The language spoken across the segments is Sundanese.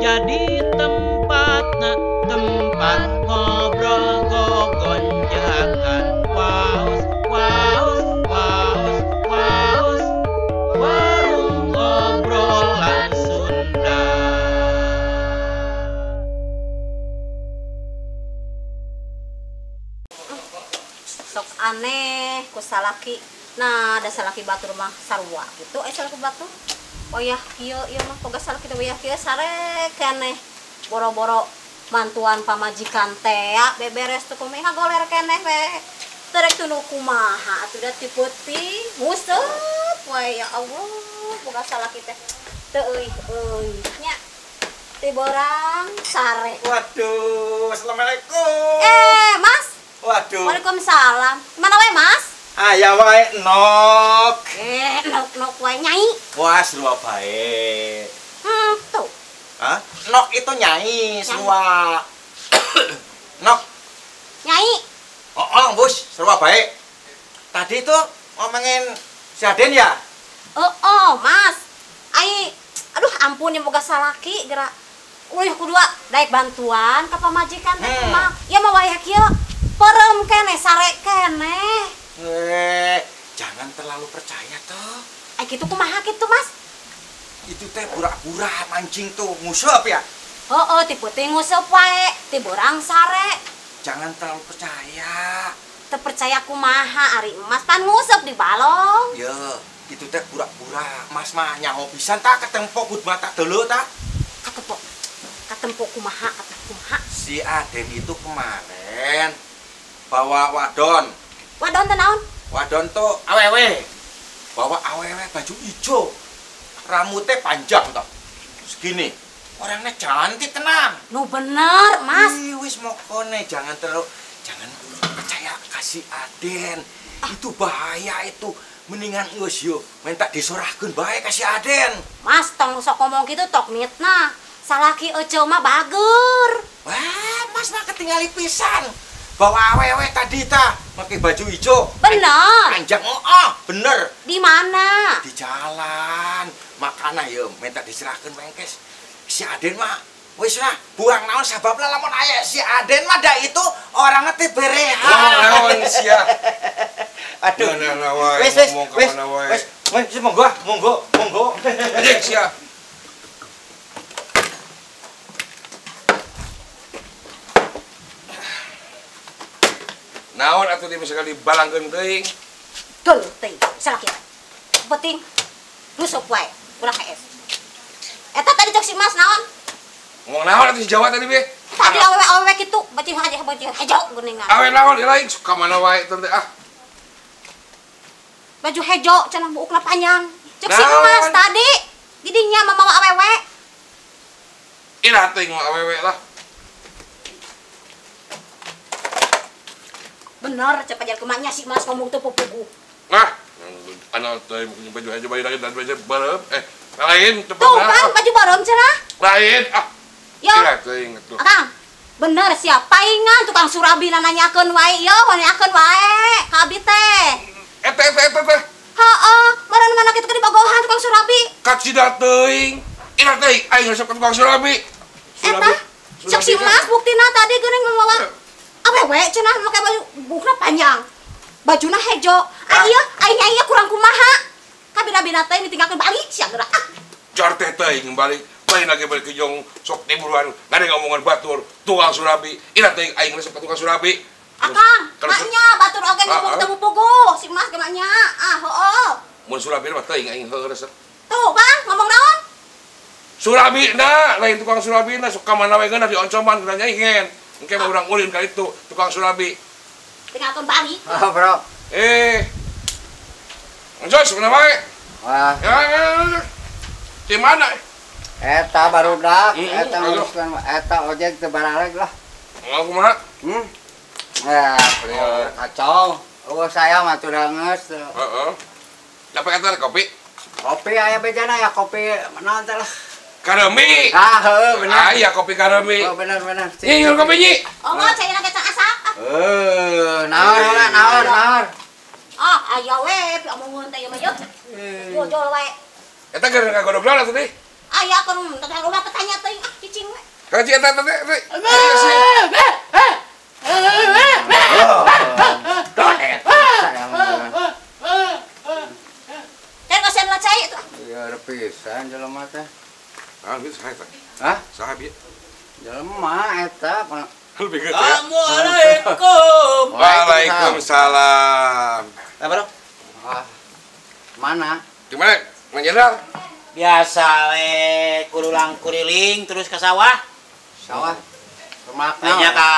jadi tempatna tempat ngobrol gogonjakan waos waos waos waos warung obrolan Sunda. Sok aneh ku salaki. Nah, ada salaki batur mah sarua gitu. Salaki batur. Wayah kieu ieu mah boga salaki teh wayah kieu sare keneh. Boro-boro mantuan pamajikan teh beberes tuh kumaha goler keneh we. Teu rek tunu kumaha atuh da ti peuting nguseup we ya Allah boga salaki teh teu euy euy nya. Ti borang sare. Waduh, assalamualaikum. Mas. Waduh. Waalaikumsalam. Mana wae, Mas? Aya wae nok. Nok wae nyai. Wah, serua bae. Tuh. Hah? Nok itu nyai, serua. Nok. Nyai. Oh, Bos, serua bae. Tadi itu ngomongin si Aden ya? Oh, Mas. Ai, aduh ampun yang boga salaki gerak. Uih kudua daek bantuan ka pamajikan teh kumaha. Ya mah wayah kieu perem keneh sare keneh. Jangan terlalu percaya toh. Gitu kumaha gitu, Mas? Itu teh pura-pura mancing tuh nguseup ya? Heeh, ti peuting nguseup wae, ti borang sare. Jangan terlalu percaya. Teu percaya kumaha ari Mas pan nguseup di balong. Ya, itu teh pura-pura. Mas mah nyaho pisan tah ketempo kudu mata deuleu tah. Katempo. Katempo kumaha atuh kumaha? Si Aden itu kemarin bawa wadon. Wadon teh naon? Wadon tuh awewe. Bawa awewe baju hijau. Rambutnya panjang toh. Segini. Orangnya cantik tenang. Nu bener, Mas. Ih, wis mokone jangan terlalu jangan percaya kasih Aden. Itu bahaya itu. Mendingan geus yo minta disorahkeun bae kasih Aden. Mas tong sok ngomong kitu tok mitnah. Salaki eceu mah bager. Wah, Mas mah ketinggali pisan. Bawa awewe tadi ta, pakai baju hijau. Bener. Panjang, oh, bener. Di mana? Di jalan. Makana yo minta diserahkeun mengkes. Si Aden mah wis lah, buang naon sababna lamun aya si Aden mah da itu orangnya teh berehan. Naon sia. Aduh. Wis wis wis. Wis wis monggo, monggo, monggo. Anjing sia. Naon atuh di misalkan dibalangkeun teuing. Dul teuing, salaki. Penting nguseup wae, urang hees. Eta tadi cek si Mas naon? Ngomong naon atuh si Jawa tadi be? Tadi awewe-awewe kitu, baju aja baju hejo geuningan. Awe naon lain suka mana wae teh ah. Baju hejo cenah buukna panjang. Cek si Mas tadi didinya mamawa awewe. Ira teuing awewe lah. Bener, cepat jalan kemana sih Mas ngomong tuh pupugu. Nah, anak teh baju aja baju lagi dan baju barem. Lain cepet. Tuh kan baju barem cenah. Lain ah. Yo. Tuh. Akang, bener siapa paingan tukang surabi nanyakeun wae yo, nanyakeun wae ka abi teh. Eta eta eta teh. Heeh, mana-mana kitu ke dibogohan tukang surabi. Kacida teuing. Ira teuing aing resep ka tukang surabi. Eta, cek si Mas buktina tadi geuning mamawa awewe cenah make baju buukna panjang. Bajuna hejo. Ah ieu aing nyai kurang kumaha. Kabina-bina teh ditinggalkeun balik sia geura. Ah. Jar teh teuing balik. Lain lagi balik ke jong sok tiburuan ngadeng ngomongan batur tukang surabi. Ira teuing aing resep ka tukang surabi. Akang, maknya batur oge ngomong teu puguh si Mas ge maknya. Ah heueuh. Mun surabi mah teuing aing heueuh resep. Tuh, Bang, ngomong naon? Surabi na, lain tukang surabi na sok ka mana we geuna dioncoman geuna nyai ngen. Engke mah urang ulin ka itu tukang surabi. Tinggalkeun balik. Ah, bro. Jos, mana wae? Wah. Ya. Di mana? Eta barudak, eta nguruskeun eta ojek teu baraleg lah. Oh, kumaha? Ya, kacau. Oh, saya mah tuh geus. Heeh. Dapat eta kopi? Kopi aya bejana ya kopi naon teh lah. Karemi. Ah, heeh bener. Ah, iya kopi karemi. Oh, bener bener. Ih, kopi nyi. Oh, cai na kacang asak. Naon naon naon. Ah, aya we omongan teh ieu mah yeuh. Bojol we. Eta keur ngagodog naon atuh teh? Aya keur teh loba tanya teuing ah cicing. Kang Haji eta teh. Teh kosen lah cai itu. Ya pisan jelema teh. Ah, itu saha eta? Hah? Saha bieu? Jelema eta. Lebih gede. Assalamualaikum. Waalaikumsalam. Apa dong? Ah, mana? Di mana? Mang Jenderal? Biasa we kurulang kuriling terus ke sawah. Sawah. Remak naon? Kayaknya ka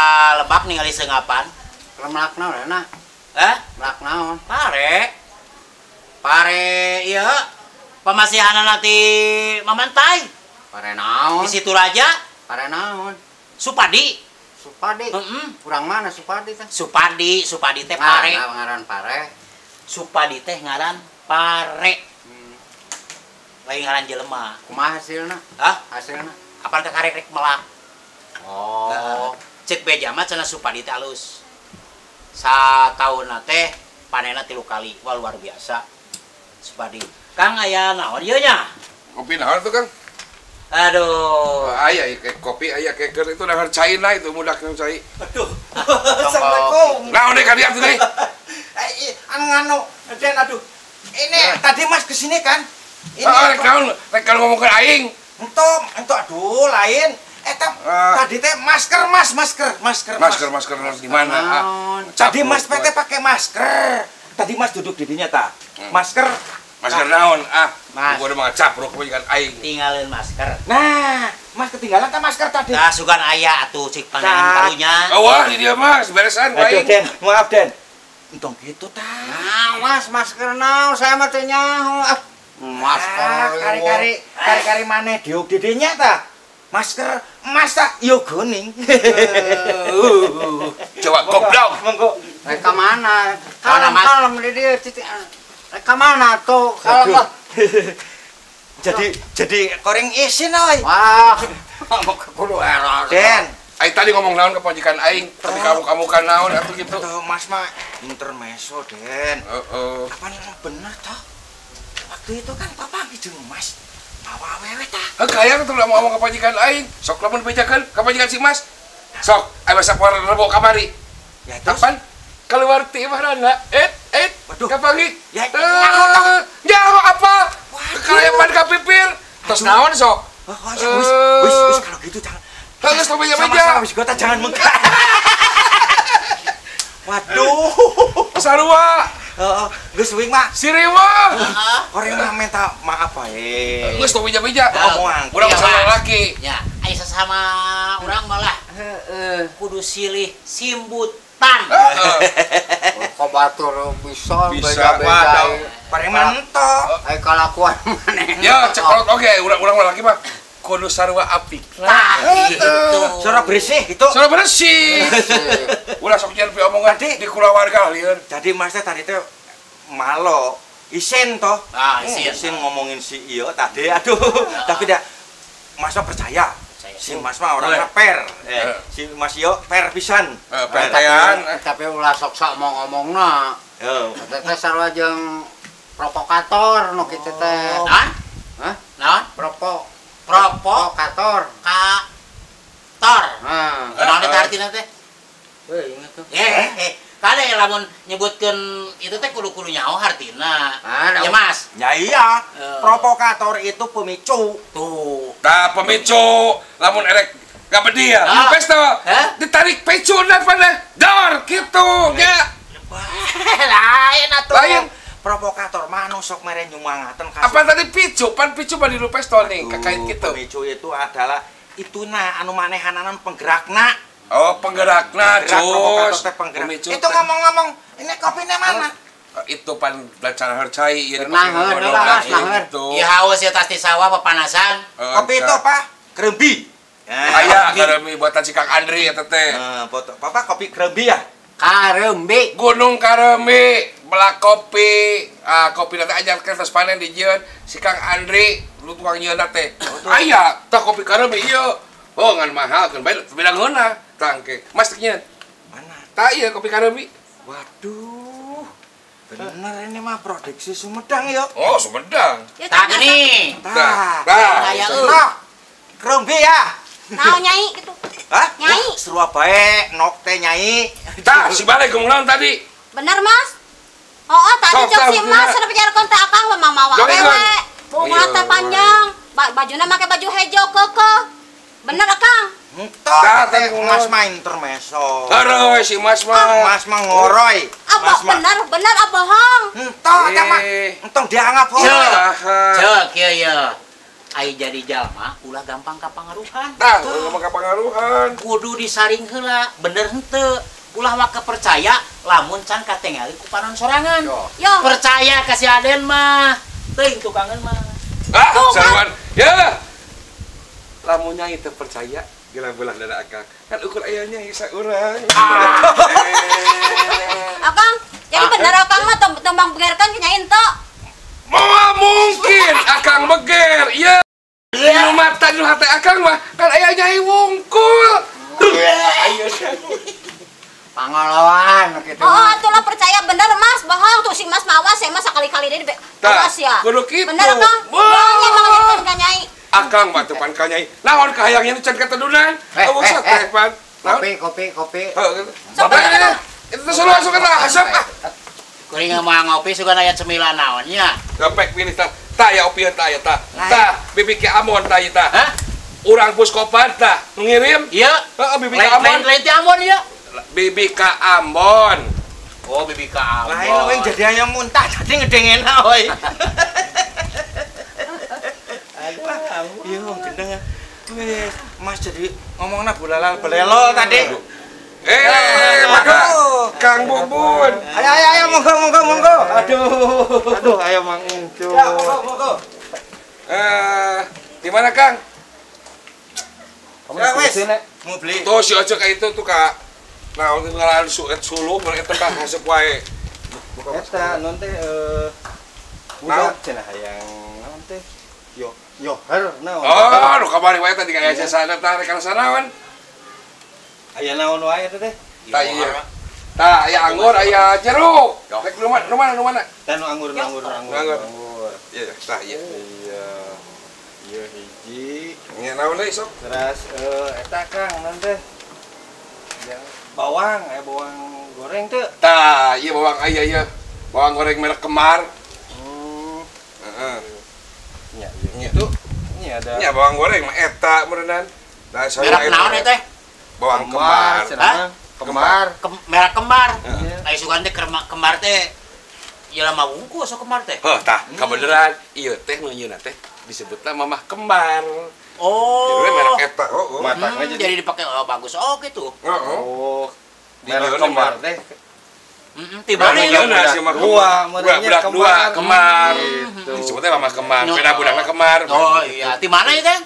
lebak ningali seungapan. Remak naon enak? Hah? Remak naon? Pare. Pare ieu pamasihanana ti Mamantai. Pare naon? Di situ raja. Pare naon? Supadi. Supadi. Kurang mana Supadi teh? Supadi, Supadi teh pare. Nah, ngaran pare. Supadi teh ngaran pare. Lain ngaran jelema. Kumaha hasilna? Hah? Hasilna? Kapan teh karek rek melak. Oh. Nah, cek beja mah cenah Supadi teh alus. Sataunna teh panenna 3 kali. Wah luar biasa. Supadi. Kang aya naon ieu nya? Kopi naon tuh, Kang? Aduh. Aya kopi aya keker itu dahar cai lah itu mudah kang cai. Aduh. Assalamualaikum. Nah, udah kali atuh deui. Anu Den aduh. Ini tadi Mas kesini kan? Ini rek naon? Rek ngomongkeun aing. Ento aduh lain. Eta tadi teh masker Mas, masker, masker. Masker harus di mana? Tadi Mas PT pakai masker. Tadi Mas duduk di dinya ta. Masker. Masker naon? Ah, Mas. Gua udah mengacaprok kebanyakan aing. Tinggalin masker. Nah, Mas ketinggalan ta masker tadi. Nah, sugan aya atuh cik pangeran karunya. Oh, wah, di dia Mas, beresan aduh, aing. Den, maaf Den. Entong gitu ta. Nah, Mas, masker naon? Saya mah teu nyaho. Ah, masker. Kari-kari maneh diuk di dinya ta. Masker Mas tak yo guning. Coba goblok. Monggo. Rek ka mana? Mana, Mas? Kalem di dieu titik. Rek ka mana tuh? Kalem lah. Jadi koreng isin oi. Wah, mau kudu era. Den, aing tadi ngomong naon ke pajikan aing, tapi kamu kan naon atuh gitu. Tuh Mas mah intermeso, Den. Heeh. Kapan bener toh? Waktu itu kan papa jeung Mas bawa awewe tah. Heuh kaya tuh ulah ngomong ke pajikan aing, sok lamun bejakeun ka pajikan si Mas. Sok, aya basa rebo kamari. Ya terus kapan? Keluar ti imahna. Et, waduh. Kapanggih. Ya nyaho toh. Nyaho apa? Kalayapan ka pipir. Terus naon sok? Wis, wis, wis kalau gitu jangan. Terus tong beja-beja. Sama-sama wis gua jangan mengka. Waduh. Sarua. Heeh, geus wing mah. Si Riwa. Orang mah minta maaf bae. Geus tong beja-beja. Omongan. Urang sama laki. Ya, aya sesama urang malah. Heeh. Kudu silih simbutan. Kok batur bisa beda-beda. Pareman entok. Ai kalakuan maneh. Ya, cek kolot oge, urang-urang laki mah kudu sarua apik. Tah gitu. Suara bersih gitu. Suara bersih. Ulah sok nyeun omongan di kulawarga lieur. Jadi Mas teh tadi teh malo isin toh. Ah, isin. Isin ngomongin si iyo tadi. Aduh, tapi dah Mas mah percaya. Si Mas mah orangnya fair. Si Mas iyo fair pisan. Percayaan. Tapi ulah sok-sok mau ngomongna. Heeh. Teh sarua jeung provokator nu kitu teh. Naon? Hah? Naon? Provokator. Kator. Heeh. Naon eta artina teh? Heuh, inget tuh. Kade lamun nyebutkeun itu teh kudu-kudu nyaho hartina. Ya Mas. Ya iya. Provokator itu pemicu. Tuh. Tah pemicu lamun erek gabedi ya. Pesta. Ditarik pecuna pada dor kitu nya. Lain atuh. Lain. Provokator mah sok mere nyumangaten ka. Apa tadi picu? Pan picu badi lu pestol nih kakait kitu. Pemicu itu adalah ituna anu manehanana penggerakna. Oh, penggerakna, cus. Penggerak. Itu ngomong-ngomong, ini kopinya mana? Itu pan belacan harcai ieu dipake naher. Ieu haus ya tas di sawah papanasan. Kopi itu apa? Krembi. Aya krembi buatan si Kang Andri eta teh. Heeh, Papa kopi krembi ya? Karembi. Gunung Karembi, belak kopi. Ah, kopi teh ajar kertas panen dijieun si Kang Andri lu tukang nyieun teh. Aya, tah kopi Karembi ieu. Oh, ngan mahal kan bae beda ngeunah. Tangke. Mas nya. Mana? Tak iya kopi Karembi. Waduh. Bener ini mah produksi Sumedang yo. Oh, Sumedang. Ya, tak gini. Tah. Tah. Krembi ya. Naon nyai gitu. Hah? Nyai. Sarua bae nok teh nyai. Tah, si balik ngomong naon tadi? Bener, Mas. Oh, tadi cok si Mas sudah bicarkan teh akang mah mawa awewe. Bunga teh panjang, bajuna make baju hejo kekeh. Bener akang? Entah, teh Mas mah intermeso. Heueuh si Mas mah. Mas mah ngoroy. Mas mah. Bener, bener ah bohong. Entah teh mah. Entong dianggap bohong. Ceuk kieu ye. Ai jadi jalma ulah gampang kapangaruhan. Tah, ulah gampang kapangaruhan. Kudu disaring heula, bener henteu. Ulah waka percaya lamun can katingali ku panon sorangan. Yo. Percaya ka si Aden mah. Teuing tukangeun mah. Ah, saruan. Ya. Lamun nyai teu percaya, gelang belah dada akang. Kan ukur aya nyai saurang. Akang, jadi bener akang mah tombang begerkan ka nyai ento. Moal mungkin akang beger. Ieu. Nu mata nu hate akang mah kan aya nyai wungkul. Ayo pangoloan gitu. Oh, atulah percaya bener Mas, bohong tuh si Mas mawas ya Mas sakali-kali deui awas ya. Kudu kitu. Bener Kang. Bohongnya manggilkeun ka nyai. Akang mah teu pan ka nyai. Naon kahayangnya nu can katedunan? Eueuh sok teh pan. Kopi, kopi, kopi. Heeh. Itu teh suluh sok eta haseup ah. Kuring mah ngopi sugan aya cemilan naon nya. Gepek pilih tah. Tah ya opieun tah ya tah. Tah BBK Ambon tah ieu tah. Hah? Urang Puskopan tah nu ngirim. Ieu. Heeh BBK Ambon. Lain ti Ambon ieu. BBK Ambon. Oh, BBK Ambon. Lain we jadi ayam muntah tadi ngedengena we. Aduh, iya wong gendeng. Wis, Mas jadi ngomongna bulalal belelo tadi. Maka Kang Bubun. Ayo ayo ayo monggo monggo monggo. Aduh. Aduh, ayo Mang Encu. Ya, monggo monggo. Di mana Kang? Kamu wis mau beli. Tuh si Oce kayak itu tuh Kak. Nah, waktu ngalahan suluh, mereka tentang hasep wae. Eta non teh budak cenah hayang naon teh? Yo yoher naon. Oh, nu kamari wae tadi ka aya sana tah rek kana sana wan. Aya naon wae eta teh? Tah iya. Tah aya anggur, aya jeruk. Rek nu mana nu mana nu mana? Tah nu anggur anggur anggur. Iya, tah iya. Iya. Ieu hiji. Nya naon deui sok? Terus eta Kang naon teh? Bawang, bawang goreng tuh. Tah, iya bawang aya iya. Bawang goreng merek Kemar. Heeh. Nya, iya. Itu ini ada. Nya bawang goreng mah eta meureunnan. Nah, merek naon eta teh? Bawang Kemar. Hah? Kemar. Merek Kemar. Ai sugan teh Kemar teh ieu lama wungkul sok Kemar teh. Heuh, tah, kabeneran ieu teh nu nyieunna teh disebutna Mamah Kemar. Oh. Jadi merek eta, oh. Mataknya jadi dipakai oh, bagus. Oh gitu. Heeh. Oh. Merek Kemar teh. Heeh, tiba deui dua, budak dua Kemar. Disebutnya Mamah Kemar, beda budakna Kemar. Oh iya, di mana ieu teh?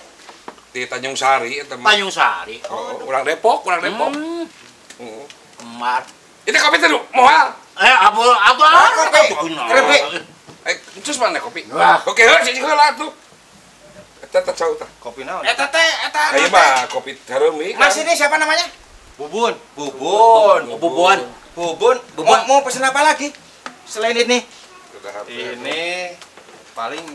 Di Tanjung Sari eta mah. Tanjung Sari. Oh, urang Depok, urang Depok. Heeh. Kemar. Itu kopi teh moal. Abu abu kopi. Kopi. Terus mana kopi? Oke, heuh cicing heula atuh. Eta teh cau tah. Kopi naon? Eta teh eta. Ayo mah kopi hareumi. Mas ini siapa namanya? Bubun. Bubun. Bubun. Bubun. Bubun. Mau pesen apa lagi? Selain ini? Ini paling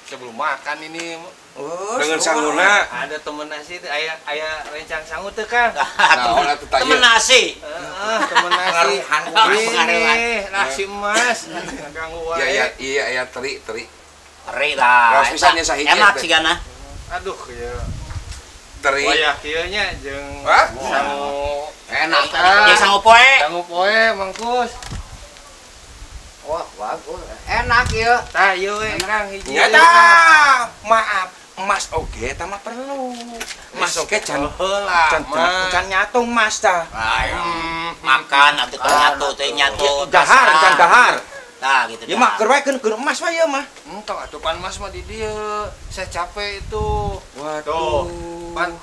sebelum makan ini. Oh, dengan sanguna. Ada temen nasi itu aya aya rencang sangu teh Kang. Naon atuh tah Temen nasi. Heeh, temen nasi. Ini nasi emas. Ganggu wae. Iya iya iya teri teri. Teri lah. Raos pisan nya sahiji. Enak sigana. Aduh ieu. Teri. Wayah kieu nya jeung sangu enak. Jeung sangu poe. Sangu poe Mangkus. Wah, bagus. Enak ieu. Tah ieu we Kang hiji. Ya tah. Maaf, Mas oge eta mah perlu. Mas oge can heula. Can nyatu Mas tah. Makan atuh teh nyatu teh nyatu. Dahar, can dahar. Tah gitu. Ya mah keur wae keun emas wae ieu mah. Entong atuh pan Mas mah di dieu. Saya capek itu. Waduh. Pan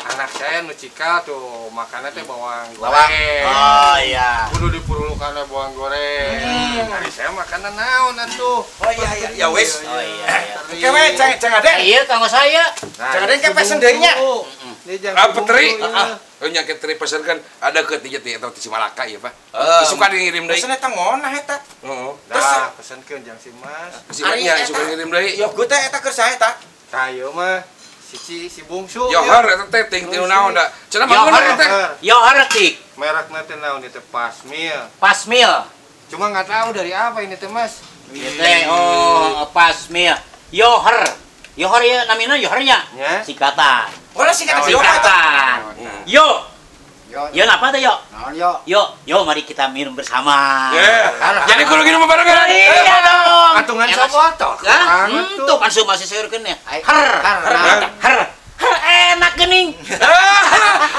anak saya nu cikal tuh makannya teh bawang goreng. Oh iya. Kudu diperlukan bawang goreng. Hari saya makanan naon atuh. Oh iya iya ya wis. Oh iya. Oke we cang Aden. Iya kanggo saya. Cang Aden ke pesen deui nya. Apa teri? Oh nya ke teri pesen kan ada ke tiga ti eta ti Cimalaka ieu Pak. Suka dikirim deui. Pesen eta ngonah eta. Heeh. Terus pesenkeun jang si Mas. Si Mas nya suka ngirim deui. Yo gue teh eta keur saha eta? Tah ieu mah Si bungsu. Johor eta teh ting tinu naon da. Cenah mah ngeunah teh. Johor tik. Merekna teh naon ieu teh Pasmil. Pasmil. Cuma nggak tahu dari apa ini teh Mas. Ieu teh oh Pasmil. Johor. Johor ya namina Johornya. Singkatan. Boleh singkatan. Singkatan. Yo. Yo apa teh yo? Naon yo? Yo, yo mari kita minum bersama. Jadi kudu minum barengan. Iya dong. Atungan sapa toh? Hah? Tuh kan masih seurkeun ya. Her. Her. Her. Her enak geuning.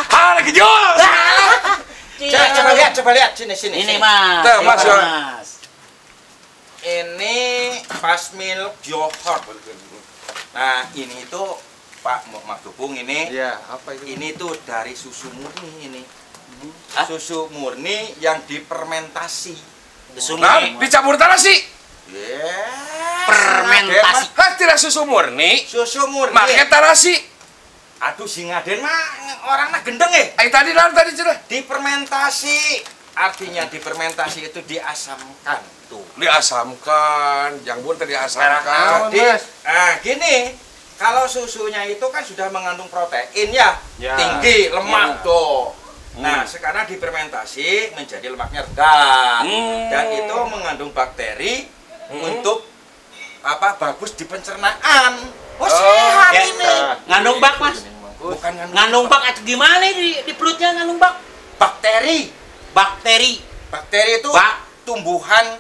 Har gejol. Coba lihat sini sini. Ini Mas. Tuh Mas. Ini Pasmil Johor. Nah, ini tuh Pak Makdubung ini. Iya, apa itu? Ini tuh dari susu murni ini. Hah? Susu murni yang dipermentasi. Susu murni. Nah, dicampur tarasi. Yes. Fermentasi. Hah, tidak susu murni. Susu murni. Make tarasi. Aduh, sing Aden mah orangnya gendeng eh. Tadi naon tadi cenah? Dipermentasi. Artinya difermentasi itu diasamkan tuh. Diasamkan, yang pun tadi diasamkan. Jadi, nah gini, kalau susunya itu kan sudah mengandung protein ya, tinggi, lemak tuh. Nah, sekarang difermentasi menjadi lemaknya rendah. Dan itu mengandung bakteri untuk apa bagus di pencernaan. Oh, sehat ya, ini. Ngandung bak, Mas. Bukan ngandung bak atau gimana di perutnya ngandung bak? Bakteri. Bakteri. Bakteri itu tumbuhan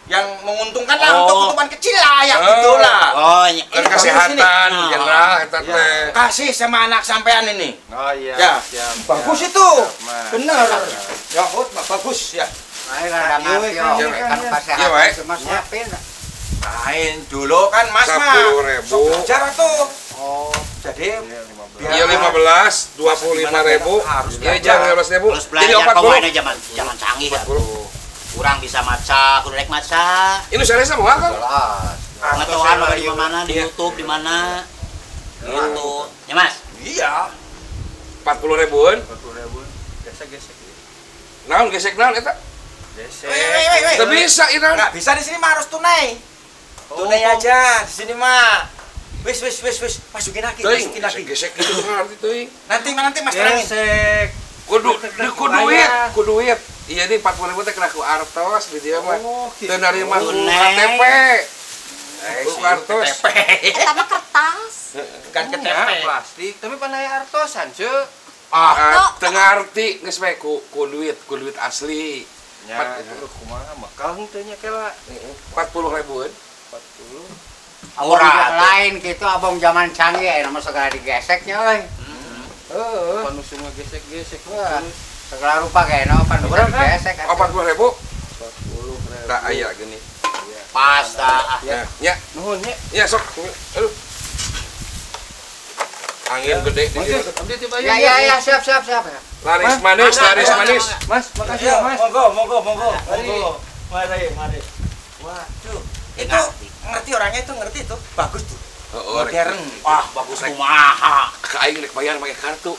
yang menguntungkan lah untuk tumbuhan kecil lah ya gitulah. Oh, iya. Ini kesehatan general eta teh. Kasih sama anak sampean ini. Oh iya. Ya. Siap, bagus siap. Itu. Siap, bener. Ya, bagus ya. Lain ada ngerti kan kesehatan cuma siapin. Lain dulu kan Mas mah. 10.000. Sok belajar tuh. Oh, jadi iya 15, 25.000. Iya jangan 15.000. Jadi 40. Zaman canggih ya. Kurang bisa maca, kudu rek maca. Ini saya sama kan? Pengetahuan di mana di YouTube di mana. Gitu. Ya Mas? Iya. 40.000-an. 40.000. Gesek-gesek. Naon gesek naon eta? Gesek. Teu bisa ieu naon? Enggak bisa di sini mah harus tunai. Tunai aja di sini mah. Wis masukin lagi, masukin lagi. Gesek gitu ngerti teuing. Nanti Mas terangin. Gesek. Kudu duit. Iya nih 40.000 teh kena ku artos di dia mah. Teu narima ku KTP. Ku artos. Eta mah kertas. Bukan KTP. Plastik, tapi pan aya artosan, Ceu. Ah, teu ngarti geus we ku duit asli. Nya, kumaha mekal henteu nya kela. 40.000-an. 40. Abang lain gitu, abang zaman canggih ya, nama segala digeseknya, euy. Heeh. Pan usum gesek-gesek terus. Segala rupa kayaknya, pan bisa digesek. 40.000? 40.000. Tak aya gini. Pas dah. Ya, ya. Nuhun nya. Ya sok. Aduh. Angin gede di dieu. Ya, ya, siap. Laris manis, laris manis. Mas, makasih ya, Mas. Monggo. Mari. Waduh. Itu ngerti orangnya itu ngerti itu. Bagus tuh. Modern. Wah, bagus kumaha. Ka aing rek bayar pakai kartu.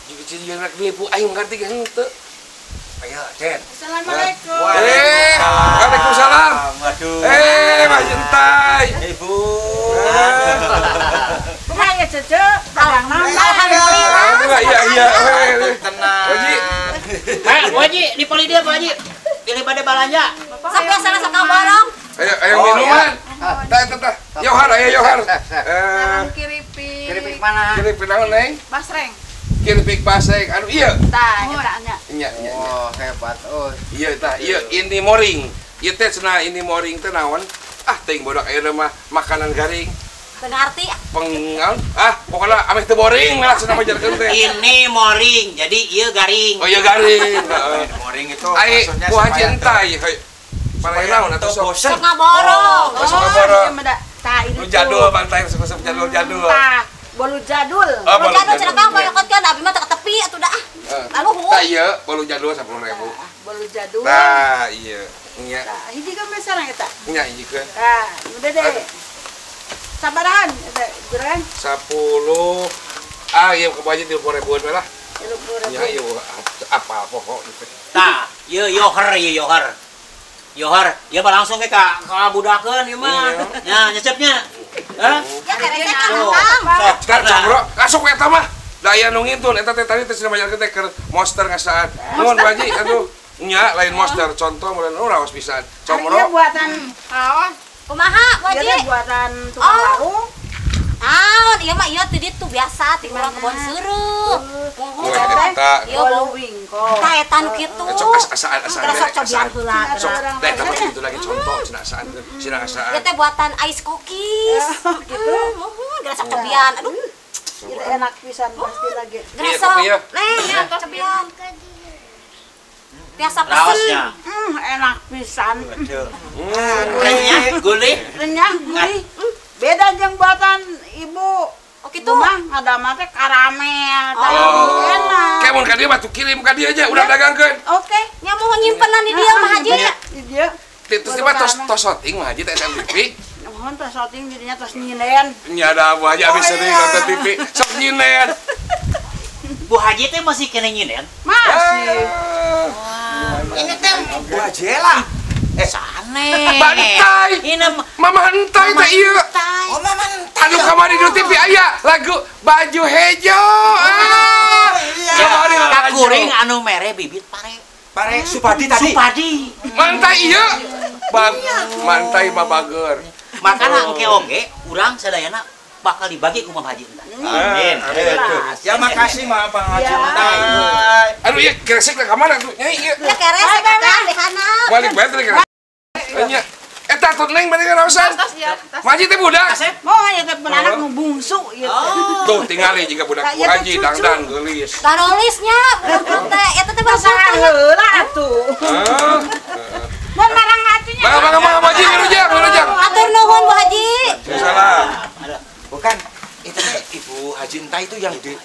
Jika ciri rek nipu aing ngerti ge henteu. Ayo, Den. Assalamualaikum. Waalaikumsalam. Waduh. Mas Jentai. Ibu. Kumaha ya, Cece? Dagang naon? Alhamdulillah. Iya. Tenang. Haji. Bu Haji, di poli dia, Bu Haji. Pilih bade balanja. Sok biasa sok barong. Ayo minuman. Tah. Johar, ayo Johar. Kiripik. Kiripik mana? Kiripik naon, Neng? Basreng. Kiripik basreng. Aduh, iya. Tah, eta nya. Iya. Oh, hebat. Oh. Iya tah, iya ini moring. Ieu teh cenah ini moring teh naon? Ah, teuing bodak ayeuna mah makanan garing. Teu ngarti. Pengal. Ah, pokoknya ameh teu boring lah cenah mah jarkeun teh. Ini moring, jadi ieu garing. Oh, iya garing. Heeh. Moring itu ai maksudnya buah cintai. Supaya naon atuh sok. Sok ngaborong. Sok ngaborong. Tah, ini lu jadul pantai sok jadul. Tah, bolu jadul. Bolu jadul cenah Kang payokotkeun abi mah teu tepi atuh dah. Lalu hu. Tah ieu bolu jadul 10.000. Bolu jadul. Tah, iya. Nya. Tah, hiji kan sareng eta. Nya hijikeun. Tah, udah deh. Sabarahan eta geran? 10. Ah, ieu kebaji 30.000-an we lah. 30.000. Nya ieu apa pokok gitu. Tah, ieu yoher ieu yoher. Yoher, ieu mah langsung ke ka budakeun ieu mah. Nya nyecepnya. Hah? Ya keresek kan Kang. Sok, combro, asup eta mah. Da aya nu ngintun eta teh tadi teh cenah majalkeun teh keur monster ngasaan. Nuhun Bu Haji atuh. Nya lain monster contoh meureun raos pisan. Combro. Ieu buatan naon? Kumaha Bu Haji? Ieu buatan tukang warung. Naon ieu mah ieu teh ditu biasa ti urang kebon seureuh. Eta ieu wingko. Tah eta nu kitu. Sok asaan asaan. Sok cobian heula. Sok teh eta mah kitu lagi contoh cenah asaan cenah asaan. Ieu teh buatan ice cookies. Gitu. Muhun geura sok cobian. Aduh. Itu enak pisan pasti lagi. Geura sok. Neng, cobian. Biasa pesen. Enak pisan. Renyah, gulih. Renyah, gurih. Beda jeung buatan ibu. Oh gitu. Mah ngadamel teh karamel. Oh. Enak. Kayak mun ka dieu mah tuh kirim ka dieu aja udah dagangkeun. Oke. Nya mohon nyimpenan di dieu mah Haji. Di dieu. Terus tiba tos tos syuting mah Haji teh SMTV. Mohon tos syuting jadinya tos nyinen. Nya ada Bu Haji abis sering nonton TV sok nyinen. Bu Haji teh masih kena nyinen? Masih. Ini teh Bu Haji lah. Sane. Bantai. Mama hentai teh ieu. Oh, mama hentai. Anu kamari di TV aya lagu baju hejo. Ah. Kamari kakuring anu mere bibit pare. Pare Supadi tadi. Supadi. Mantai ieu. Mantai mah bager. Makana engke oge urang sadayana bakal dibagi ku Mama Haji entar. Amin. Ya makasih Mama Pak Haji entar. Aduh ieu keresek ka mana tuh? Nyai ieu. Ya keresek kan di handap. Balik bae teh keresek. Nya eta tuh neng bade ngaraosan. Haji teh budak. Moh ieu teh anak nu bungsu ieu. Tuh tingali jiga budak Bu Haji dangdan geulis. Garolisnya budak teh eta teh bahasa heula atuh. Mun marang atunya. Mangga mangga Bu Haji ngarujak ngarujak. Atur nuhun Bu Haji. Salam. Bukan, itu teh Ibu Haji Entah itu yang di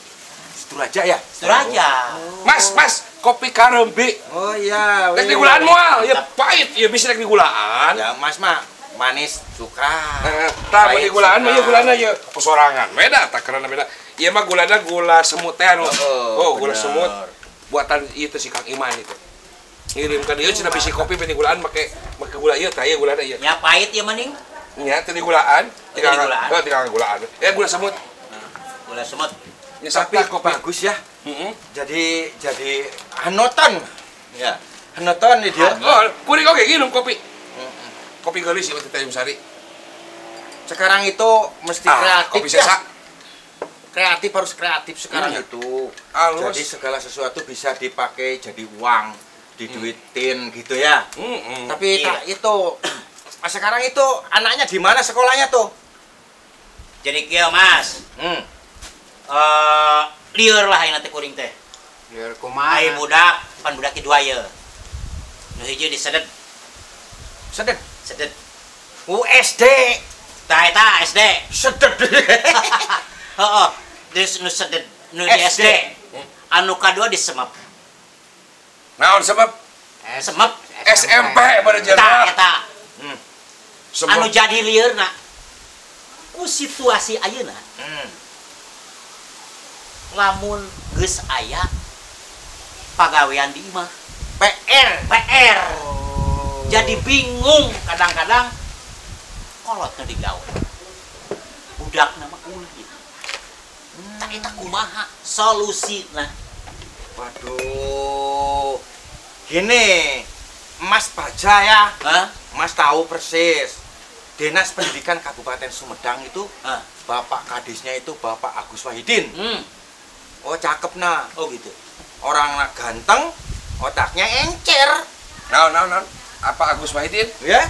Situraja ya? Situraja. Mas, mas, kopi karembi. Oh iya. Rek digulaan moal, ya pahit, ya bisa rek digulaan. Ya mas mah manis suka. Tah mun digulaan mah ieu gulana ieu sorangan. Beda tah karena beda. Ieu mah gulana gula semut teh anu. Oh, gula semut buatan ieu teh si Kang Iman itu. Ngirim ka dieu cenah bisi kopi beuti gulaan make make gula ieu tah ieu gulana ieu. Ya pahit ieu mah ning. Nya teu digulaan, tinggal tinggal gulaan. Gula semut. Gula semut. Ya, tapi kok bagus ya. Jadi hanotan. Ya. Hanotan nih dia. Oh, kuring oge nginum kopi. Kopi geulis ieu teh Tanjung Sari. Sekarang itu mesti kreatif. Kopi sesa. Kreatif harus kreatif sekarang itu. Halus. Jadi segala sesuatu bisa dipakai jadi uang, diduitin gitu ya. Tapi itu sekarang itu anaknya di mana sekolahnya tuh? Jadi kieu Mas. Lieur lah ayeuna teh kuring teh. Lieur kumaha? Ai budak, pan budak ki dua ye. Nu hiji disedet. Sedet? Sedet. USD. Tah eta SD. Sedet. Heeh. Terus nu sedet nu di SD. Anu kadua di Semep. Naon Semep? Semep SMP pada jalan. Tah eta. Anu jadi lieurna ku situasi ayeuna. Lamun geus aya pagawean di imah PR. Oh. Jadi bingung kadang-kadang kolot nu digawe. Budakna mah ulah gitu. Tah eta kumaha solusina? Waduh. Gini, Mas baca ya. Hah? Mas tahu persis. Dinas Pendidikan Kabupaten Sumedang itu Bapak Kadisnya itu Bapak Agus Wahidin. Oh cakep nah. Oh gitu. Orang ganteng, otaknya encer. Nah, nah, nah. Apa Agus Wahidin? Ya.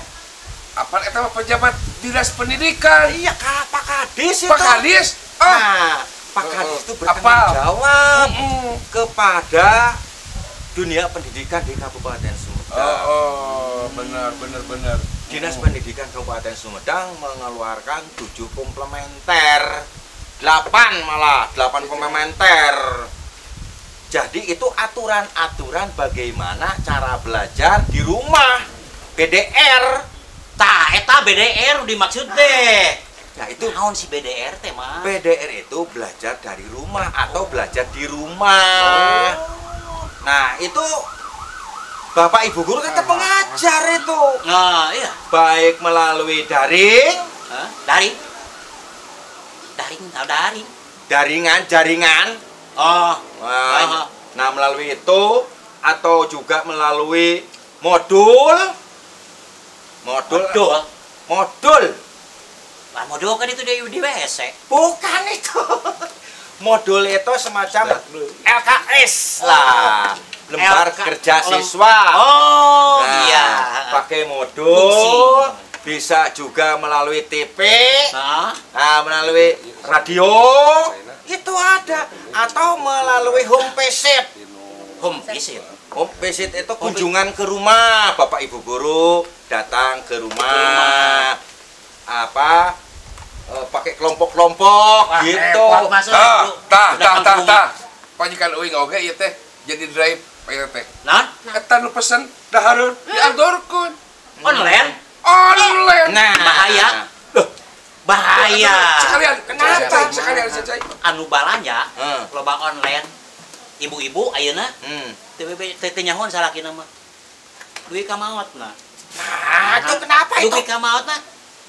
Apa eta mah pejabat Dinas Pendidikan? Iya, Pak Kadis itu. Pak Kadis? Oh. Nah, Pak Kadis itu bertanggung jawab kepada dunia pendidikan di Kabupaten Sumedang. Oh, benar, benar, benar. Dinas Pendidikan Kabupaten Sumedang mengeluarkan 7 komplementer. 8 malah, 8 komplementer. Jadi itu aturan-aturan bagaimana cara belajar di rumah. BDR. Tah, eta BDR dimaksud teh. Nah, itu naon si BDR teh, Mas? BDR itu belajar dari rumah atau belajar di rumah. Nah, itu Bapak Ibu guru tetap mengajar itu. Nah, iya. Baik melalui daring, daring Daring. Daringan, jaringan. Oh. Nah, melalui itu atau juga melalui modul. Modul. Modul. Lah modul kan itu di WC. Bukan itu. Modul itu semacam LKS lah. Lembar kerja siswa. Oh, nah, iya. Pakai modul. Fungsi. Bisa juga melalui TV, nah, melalui radio, itu ada, atau melalui home visit. Home visit. Home visit itu kunjungan ke rumah, Bapak Ibu guru datang ke rumah, apa, pakai kelompok-kelompok gitu. Tah. Panjikan uing oge ieu teh jadi drive ieu teh. Nah, eta nu pesen dahareun dianturkeun. Online. Online. Nah, bahaya. Loh, bahaya. Sekalian kenapa? Sekalian saja. Anu balanja, loba online. Ibu-ibu ayeuna teu teu nyahoan salakina mah. Duit ka maotna. Nah, itu kenapa itu? Duit ka maotna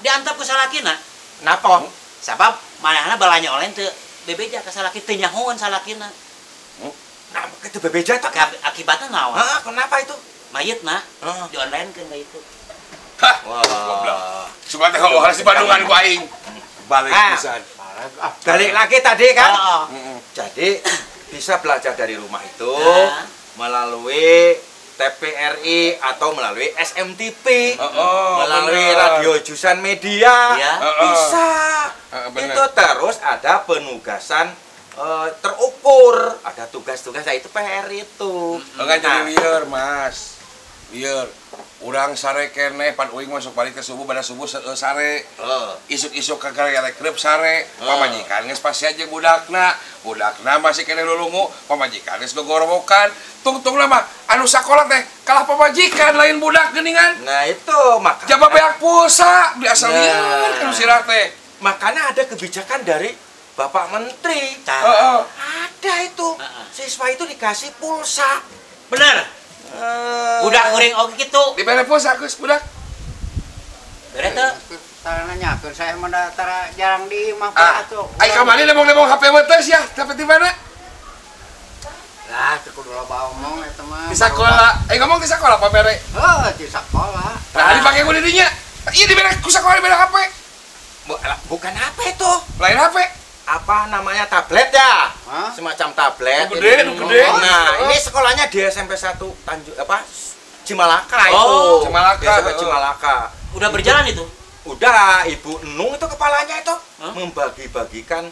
diantep ku salakina. Kenapa? Sabab manehna balanja online teu bebeja ka salaki teu nyahoan salakina. Nah, itu bebeja itu akibatna naon? Heeh, kenapa itu? Mayitna di online keun ka itu. Hah, goblok. Supaya teh harus di Bandungan ku aing. Balik pisan. Balik lagi tadi kan? Jadi bisa belajar dari rumah itu melalui TPRI atau melalui SMTP, melalui radio jurusan media, bisa. Itu terus ada penugasan terukur, ada tugas-tugas, nah itu PR itu. Enggak jadi liar, Mas. Liar. Urang sare keneh pan uing masuk balik ke subuh pada subuh sare. Isuk-isuk ka garek sare. Pamajikan geus pasti aja budakna. Budakna masih keneh lulungu, pamajikan geus gogorowokan. Tungtungna mah anu sakola teh kalah pamajikan lain budak geuningan. Nah itu makanya. Jaba beak pulsa di asal lieur kan sirah teh. Makanya ada kebijakan dari Bapak Menteri. Ada itu. Siswa itu dikasih pulsa. Benar. Budak goreng oge kitu. Dibere pulsa Gus budak. Bere teu? Tara nanyakeun saya mah tara jarang di imah Pak atuh. Ai kamari lebong-lebong HP mah teh sia, tapi di mana? Lah teu kudu loba omong eta mah. Di sakola. Ai ngomong di sakola Pak bere? Heuh, di sakola. Nah, dipake ku di dinya. Ieu dibere ku sakola dibere HP. Bukan HP itu. Lain HP. Apa namanya tablet ya? Hah? Semacam tablet. Gede, gede. Nah, ini sekolahnya di SMP 1 Tanjung apa? Cimalaka itu. Oh, Cimalaka. Di SMP Cimalaka. Udah berjalan itu? Udah, Ibu Nung itu kepalanya itu membagi-bagikan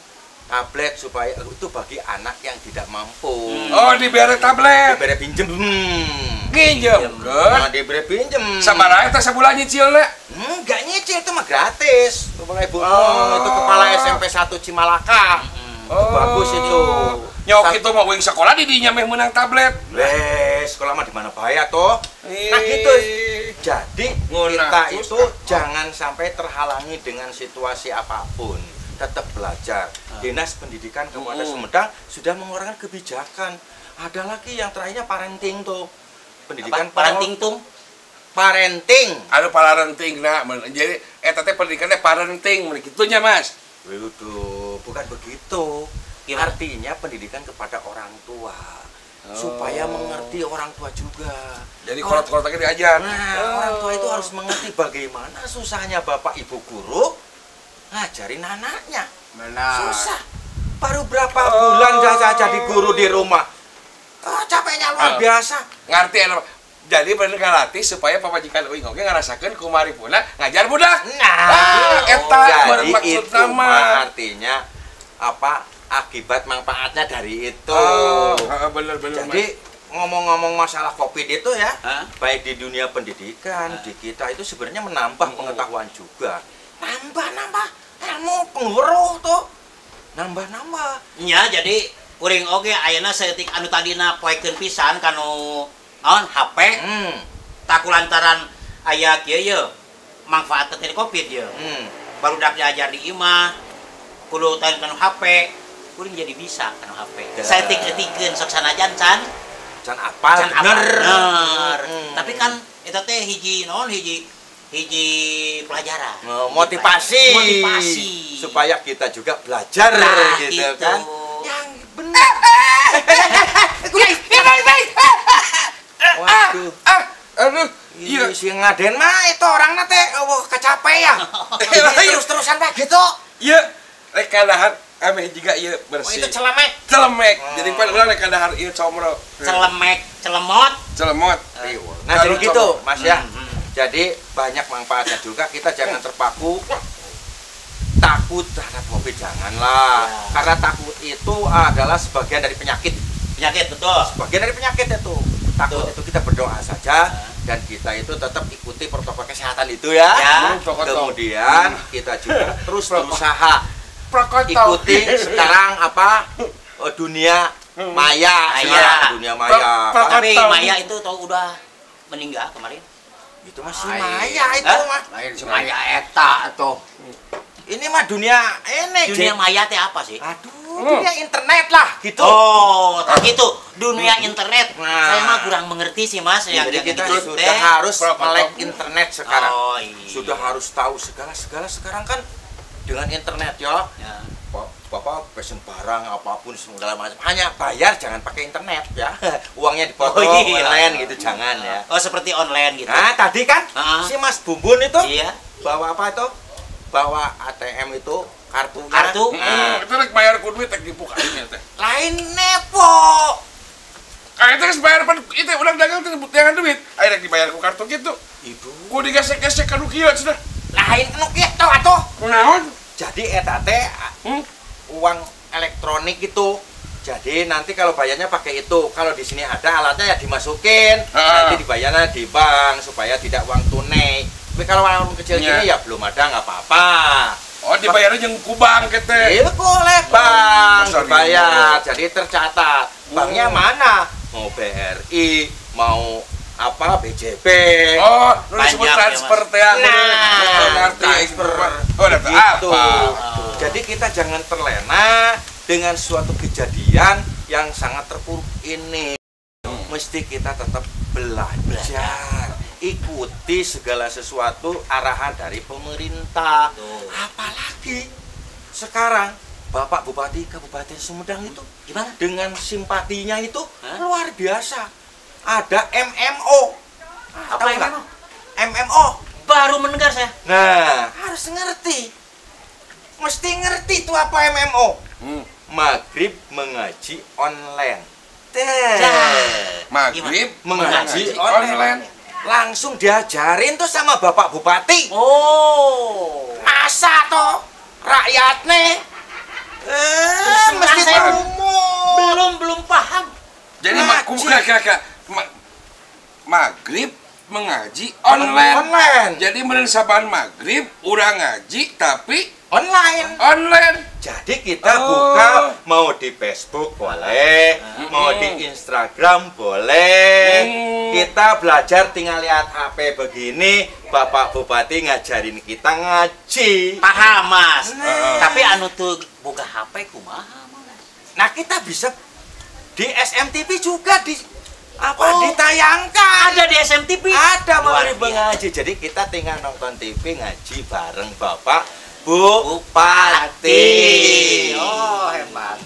tablet supaya itu bagi anak yang tidak mampu. Oh, diberi tablet. Diberi pinjem. Pinjem. Nah, diberi pinjem. Sabaraha eta sabulan nyicilna? Enggak nyicil, itu mah gratis. Kepala Ibu Nung itu kepala SMP 1 Cimalaka. Itu bagus itu. Nyok itu mah uing sekolah di dinya meh menang tablet. Leh, sekolah mah di mana bahaya toh. Nah gitu. Jadi kita itu jangan sampai terhalangi dengan situasi apapun. Tetap belajar. Dinas Pendidikan Kabupaten Sumedang sudah mengeluarkan kebijakan. Ada lagi yang terakhirnya parenting tuh. Pendidikan parenting tuh. Parenting. Aduh parenting nah. Jadi eta teh pendidikannya parenting kitu nya, Mas. Waduh, bukan begitu. Gimana? Artinya pendidikan kepada orang tua. Supaya mengerti orang tua juga. Jadi kolot-kolotnya diajar. Nah, orang tua itu harus mengerti bagaimana susahnya bapak ibu guru ngajarin anaknya. Benar. Susah. Baru berapa bulan saya jadi guru di rumah. Oh, capeknya luar biasa. Ngerti enak. Jadi bener ngalatih supaya pamajikan uing oge ngarasakeun kumaha puna ngajar budak. Nah, eta jadi maksudna itu mah artinya apa akibat manfaatnya dari itu. Oh, bener. Jadi ngomong-ngomong masalah Covid itu ya, baik di dunia pendidikan, di kita itu sebenarnya menambah pengetahuan juga. Nambah-nambah ilmu penguruh tuh. Nambah-nambah. Nya jadi kuring oge ayeuna saeutik anu tadina poekeun pisan kanu naon HP. Tak lantaran aya kieu ye manfaat teh Covid ye. Barudak diajar di imah kudu tahan kanu HP, kuring jadi bisa kanu HP. Saeutik-eutikeun sok sanajan can can apal bener. Tapi kan eta teh hiji naon hiji pelajaran. Motivasi. Motivasi. Supaya kita juga belajar nah, gitu kan. Yang benar. Waduh. Aduh. Iya, si ngaden mah itu orangnya teh kecapean ya. Terus-terusan pak gitu. Iya, rek kadahar ameh juga ieu bersih. Oh, itu celemek. Celemek. Jadi pan urang rek kadahar ieu comro. Celemek, celemot. Celemot. Nah, jadi gitu, Mas ya. Jadi banyak manfaatnya juga, kita jangan terpaku takut terhadap Covid, janganlah. Ya. Karena takut itu adalah sebagian dari penyakit. Penyakit, betul. Sebagian dari penyakit itu. Takut itu kita berdoa saja dan kita itu tetap ikuti protokol kesehatan itu ya. Ya. Kemudian kita juga terus berusaha ikuti sekarang apa dunia maya, sekarang dunia maya. Tapi maya itu tahu udah meninggal kemarin. Itu masih maya itu mah. Lain si maya eta tuh. Ini mah dunia ini. Dunia maya teh apa sih? Aduh, dunia internet lah gitu. Oh, tak gitu. Dunia internet. Nah. Saya mah kurang mengerti sih, Mas. Yang jadi kita gitu sudah harus melek internet sekarang. Oh, iya. Sudah harus tahu segala-segala sekarang kan dengan internet ya. Ya. Bapak pesen barang apapun segala macam. Hanya bayar jangan pakai internet ya. Uangnya dipotong online gitu jangan ya. Oh, seperti online gitu. Nah, tadi kan si Mas Bumbun itu iya. Bawa apa itu? Bawa ATM itu kartunya. Kartu? Nah, itu rek bayar ku duit rek dibuka ini teh. Lain nepo. Kayak itu geus bayar pan itu urang dagang teh jangan duit. Aya rek dibayar ku kartu gitu. Ibu. Ku digesek-gesek ka nu kieu sudah. Lain nu kieu atuh. Kunaon? Jadi eta teh uang elektronik itu. Jadi nanti kalau bayarnya pakai itu. Kalau di sini ada alatnya ya dimasukin. Nanti dibayarnya di bank supaya tidak uang tunai. Tapi kalau warung kecil gini ya belum ada nggak apa-apa. Oh, dibayarnya jeung ku bank kete. Iya, boleh bank dibayar. Jadi tercatat. Banknya mana? Mau BRI, mau apa BJB. Oh, lu disebut transfer teh. Nah, transfer. Oh, gitu. Jadi kita jangan terlena dengan suatu kejadian yang sangat terpuruk ini. Mesti kita tetap belajar. Ikuti segala sesuatu arahan dari pemerintah. Tuh. Apalagi sekarang Bapak Bupati Kabupaten Sumedang itu gimana? Dengan simpatinya itu luar biasa. Ada MMO. Apa MMO? MMO. Baru mendengar saya. Nah, harus ngerti. Mesti ngerti itu apa MMO. Maghrib mengaji online. Maghrib mengaji online. Langsung diajarin tuh sama Bapak Bupati. Oh. Masa toh rakyatnya mesti umum. Belum paham. Jadi maghrib mengaji online. Online. Jadi meureun saban maghrib urang ngaji tapi online. Online. Jadi kita buka mau di Facebook boleh, mau di Instagram boleh. Kita belajar tinggal lihat HP begini, Bapak Bupati ngajarin kita ngaji. Paham, Mas. Tapi anu tuh buka HP kumaha, Mas? Nah, kita bisa di SMTV juga di apa ditayangkan. Ada di SMTV. Ada maghrib mengaji. Jadi kita tinggal nonton TV ngaji bareng Bapak Bupati. Oh, hebat.